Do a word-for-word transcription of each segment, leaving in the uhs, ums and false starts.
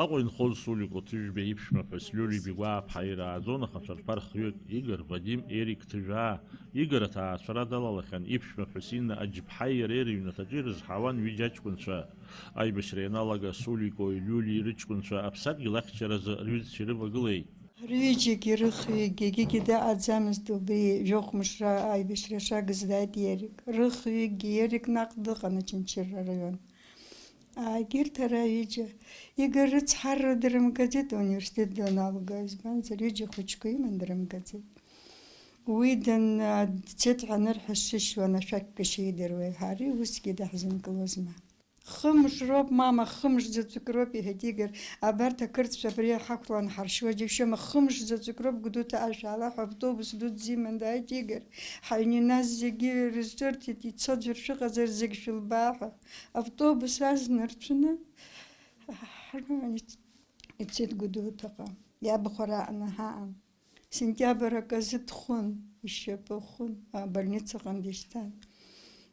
Аҟәа инхоз Сулико Ҭыжәба иԥшәмаԥҳәыс Лиули Бигәаа ԥҳа ирааӡон ахацәа рԥа рхҩык, Игор, Вадим, Ерик Ҭыжәаа. Игор аҭаацәара далалахьан, иԥшәмаԥҳәыс Инна Аџьԥҳаи иареи рыҩнаҭаҿы ирызҳауан ҩыџьа аҷкәынцәа. Аибашьра ианалага Суликои Лиулии рыҷкәынцәа аԥсадгьыл ахьчаразы рҩызцәа ирывагылеит. Рҩыџьагьы рыхҩыкгьы егьигьы даҟаӡамызт убри, жәохә мышра аибашьра шагыз дааит Ерик. Рыхҩыкгьы Ерик наҟ дыҟан Очамчыра араион. Егьырҭ ара ҩыџьа Игор рыцҳарра дрымгаӡеит, ауниверситет даналга, избанзар, ҩыџьа хәыҷқәа иман, дрымгаӡеит. Уи дан-, дцеит ҳәа анырҳәа сшьышьуан, ашәақьгашьа идыруеи, ҳара усгьы даҳзынкылозма. Хымш роуп, мама, хымш заҵәык роуп, иҳәеит Игор, абарҭ ақырҭцәа абри ҳақәлан ҳаршьуа џьышьома, хымш заҵәык роуп, Гәдоуҭа ашә ала ҳәа автобус дуӡӡа иман дааит Игор. Ҳаҩны иназ зегьы рызҿырҭит, ицо ӡәыр шәыҟазар зегь шәылбаа ҳәа. Автобус азна рҭәны, ҳармаан ицеит Гәдоуҭаҟа. Иабхәараа аҟны ҳаан. Сентиабр аказы дхәын, ишьапы хәын, абольницаҟны дышьҭан.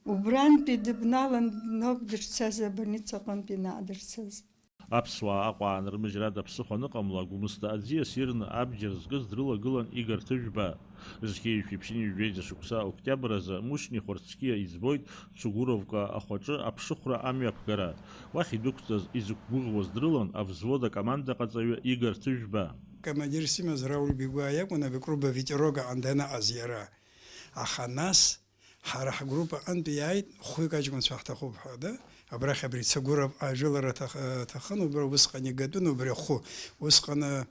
Убрантәи дыбналан, ноуп дышцаз, абольницаҟынтәи наҟ дышцаз. Аԥсуаа Аҟәа аанырмыжьрада ԥсыхәа аныҟамла, Гәымсҭа аӡиас ирны абџьар зкыз дрылагылан Игор Ҭыжәба. Зқьи жәшәи ԥшьынҩажәи жәеиза шықәса октиабр азы Мушьни Хәарцкиа избоит Цугуровка ахәаҿы аԥшыхәра амҩаԥгара. Уахь идәықәҵаз изықәгәыӷуаз дрылан авзвод акомандаҟаҵаҩы Игор Ҭыжәба. Командирс имаз Рауль Бигәаа иакәын, абри Круба Ветерок аҟны данаҟаз иара. Аха нас ҳара ҳгруппа аҟынтәи иааит хәҩык аҷкәынцәа ҳҭахуп ҳәа, да? Абрахь абри Цугуров ажәылара аҭах-, аҭахын, убра усҟан игатәын убри ахәы. Усҟан, э,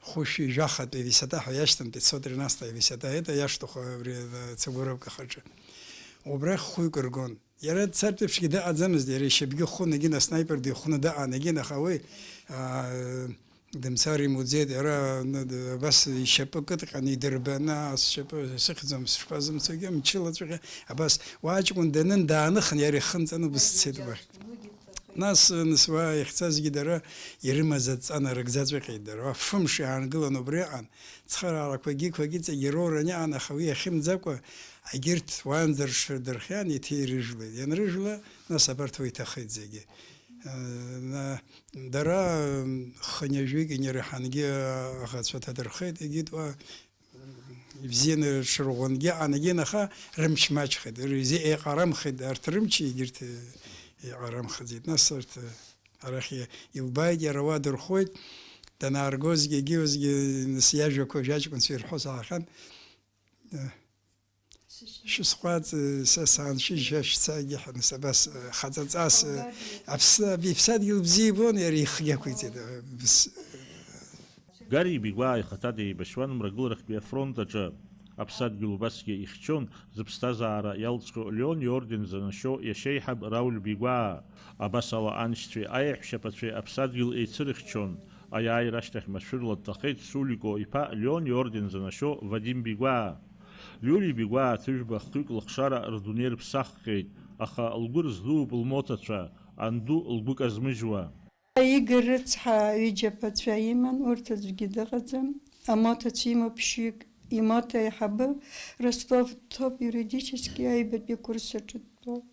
хәышәи жәахатәи висота ҳәа иашьҭан, пятьсот тринадцатая висота, это иашҭаху абри, э, Цугуровка хаҿы. Убрахь хәҩык ргон. Иара дцартә еиԥшгьы дыҟаӡамызт, иара ишьапгьы хәын, егьин аснайпер дихәны дыҟан, егьин, аха уи, аа, дымцар имуӡеит, иара, н-, д-, абас ишьапы кыдҟьаны идырбаны, ас сшьапы сыхьӡом, сышԥазымцогьы, мчылаҵәҟьа, абас уа аҷкәын данын, дааныхын, иара ихынҵаны убас дцеит убахь. Нас, нас уа иахьцазгьы дара ирымаз адҵа нарыгӡаҵәҟьеит дара. Уа фымш иаангылан убри аҟан, цхыраарақәагьы, қәагьы ҵегьы роуран иҟан, аха уи иахьымӡакәа, егьырҭ уаанӡа ршьра дырхиан, еиҭа ирыжәлеит. Ианрыжәла, нас абарҭ уа иҭахеит зегьы. Э, на-, дара, м, хынҩажәик инереҳангьы аӷацәа ҭадырхеит, егьит уа, м, ибзианы рҽырӷәӷәангьы аанагеит, аха рымч маҷхеит, р-, зи-, еиҟарамхеит, арҭ рымч егьырҭ, э, еиҟарамхаӡеит. Нас арҭ, э, арахь илбааит, иара уа дырхәоит, данааргозгьы, егьиуазгьы, нас иажәақәа жәаҷкәынцәа ирҳәо саахьан. Э, шәысҟәаҵ, э, са сааншьыжь, шәа шәцагьы ҳәа, нас абас, э, хаҵаҵас, э, аԥс-, иԥсадгьыл бзиа ибон, иара ихгьы ақәиҵеит, э, бс-, Гари Бигәаа ихаҭа деибашьуан Мрагыларахьтәи афронт аҿы. Аԥсадгьыл убасгьы ихьчон, зыԥсҭазаара иалҵхьоу Леон иорден занашьоу иашьеиҳаб Рауль Бигәаа. Абасала аншьцәеи аиаҳәшьаԥацәеи аԥсадгьыл еицырыхьчон. Аиааира ашьҭахь машәырла дҭахеит Сулико иԥа Леон иорден занашьоу Вадим Бигәаа. Лиули Бигәаа Ҭыжәба хҩык лыхшара рдунеи рыԥсаххьеит, аха лгәы рыздууп лмоҭацәа, анду лгәы казмыжьуа. Игор рыцҳа ҩыџьа ԥацәа иман, урҭ аӡәгьы дыҟаӡам. Амоҭацәа имоуп ԥшьҩык, имоҭа аиҳабы Ростов дҭоуп, юридически аҩбатәи акурс аҿы дтәоуп.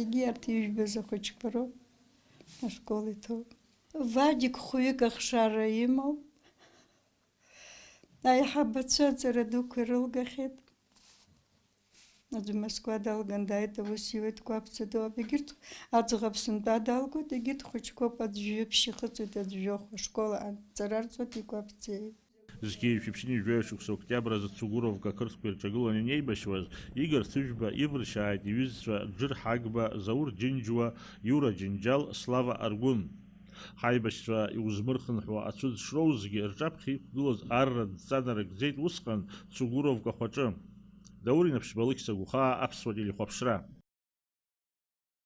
Егьи арҭ ижәбаз ахәыҷқәа роуп, ашкол иҭоуп. Вадик хәҩык ахшара имоуп. Аиҳабацәа аҵара дуқәа ирылгахьеит. Аӡәы Москва далган дааит, аус иуеит, Кәаԥӡа дууп. Егьырҭ аӡӷаб сынтәа далгоит, егьырҭ хәыҷқәоуп, аӡә жәаԥшь ихыҵуеит, аӡә жәохә ашкол аҟны. Ҵара рҵоит, икәаԥӡеит. Зқьи жәшәи ԥшьынҩажәи жәаҩа шықәса октиабр азы Цугуровка ақырҭқәа ирҿагыланы ианеибашьуаз, Игор Ҭыжәба ивыршьааит иҩызцәа Џыр Ҳагба, Заур Џьынџьуа, Иура Џьынџьал, Слава Аргәын. Ҳаибашьцәа иузмырхынҳәуа ацәыӡ шроузгьы, рҿаԥхьа иқәгылаз арратә дҵа нарыгӡеит усҟан Цугуровка ахәаҿы. Даур Инаԥшьба, Алықьса Гәхаа, Аԥсуа телехәаԥшра.